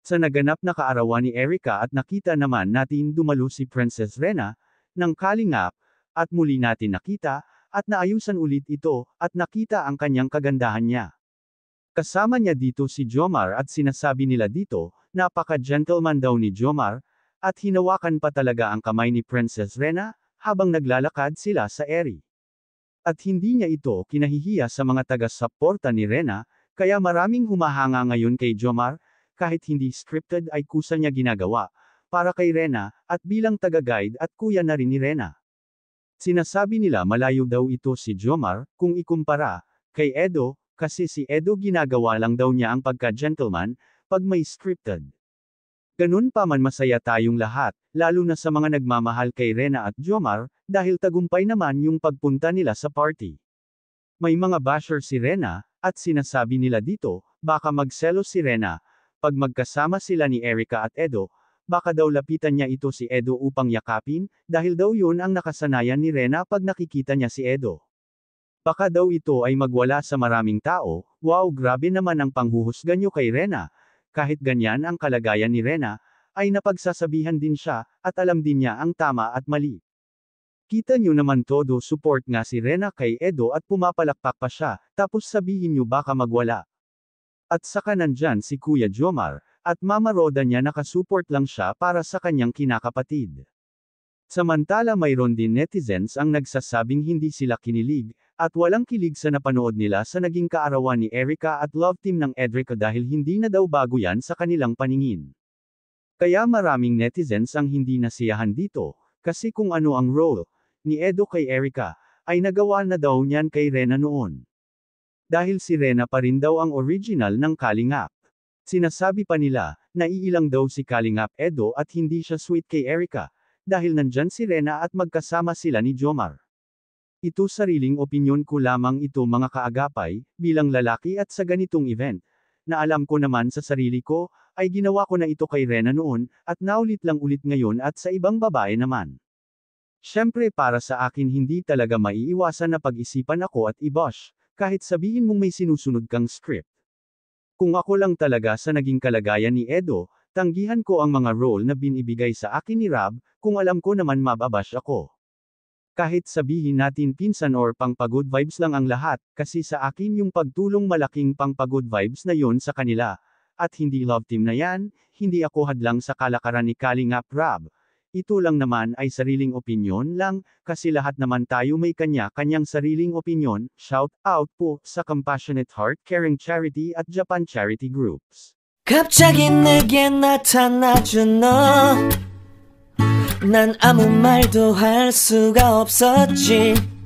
Sa naganap na kaarawan ni Erica at nakita naman natin dumalo si Princess Rena, ng Kalingap, at muli natin nakita, at naayusan ulit ito, at nakita ang kanyang kagandahan niya. Kasama niya dito si Jomar at sinasabi nila dito, napaka-gentleman daw ni Jomar, at hinawakan pa talaga ang kamay ni Princess Rena, habang naglalakad sila sa eri. At hindi niya ito kinahihiya sa mga taga-suporta ni Rena, kaya maraming humahanga ngayon kay Jomar, kahit hindi scripted ay kusa niya ginagawa, para kay Rena, at bilang taga-guide at kuya na rin ni Rena. Sinasabi nila malayo daw ito si Jomar, kung ikumpara, kay Edo, kasi si Edo ginagawa lang daw niya ang pagka-gentleman, pag may scripted. Ganun pa man masaya tayong lahat, lalo na sa mga nagmamahal kay Rena at Jomar, dahil tagumpay naman yung pagpunta nila sa party. May mga basher si Rena, at sinasabi nila dito, baka magselos si Rena, pag magkasama sila ni Erica at Edo, baka daw lapitan niya ito si Edo upang yakapin, dahil daw yun ang nakasanayan ni Rena pag nakikita niya si Edo. Baka daw ito ay magwala sa maraming tao, wow grabe naman ang panghuhusga niyo kay Rena, kahit ganyan ang kalagayan ni Rena, ay napagsasabihan din siya, at alam din niya ang tama at mali. Kita niyo naman todo support nga si Rena kay Edo at pumapalakpak pa siya, tapos sabihin niyo baka magwala. At saka nandyan si Kuya Jomar, at Mama Roda niya nakasupport lang siya para sa kanyang kinakapatid. Samantala mayroon din netizens ang nagsasabing hindi sila kinilig, at walang kilig sa napanood nila sa naging kaarawan ni Erica at love team ng Edrica dahil hindi na daw bago yan sa kanilang paningin. Kaya maraming netizens ang hindi nasiyahan dito, kasi kung ano ang role ni Edo kay Erica, ay nagawa na daw niyan kay Rena noon. Dahil si Rena pa rin daw ang original ng Kalingap. Sinasabi pa nila, naiilang daw si Kalingap Edo at hindi siya sweet kay Erica, dahil nandyan si Rena at magkasama sila ni Jomar. Ito sariling opinyon ko lamang ito mga kaagapay, bilang lalaki at sa ganitong event, na alam ko naman sa sarili ko, ay ginawa ko na ito kay Rena noon, at naulit lang ulit ngayon at sa ibang babae naman. Siyempre para sa akin hindi talaga maiiwasan na pag-isipan ako at i-bosh, kahit sabihin mong may sinusunod kang script. Kung ako lang talaga sa naging kalagayan ni Edo, tanggihan ko ang mga role na binibigay sa akin ni Rab, kung alam ko naman mababash ako. Kahit sabihin natin pinsan or pang-pagod vibes lang ang lahat, kasi sa akin yung pagtulong malaking pang-pagod vibes na yon sa kanila, at hindi love team na yan, hindi ako hadlang sa kalakaran ni Kalingap Rab. Ito lang naman ay sariling opinyon lang, kasi lahat naman tayo may kanya-kanyang sariling opinyon. Shout out po sa Compassionate Heart Caring Charity at Japan Charity Groups. 갑자기 내게 나타나준 너, 난 아무 말도 할 수가 없었지.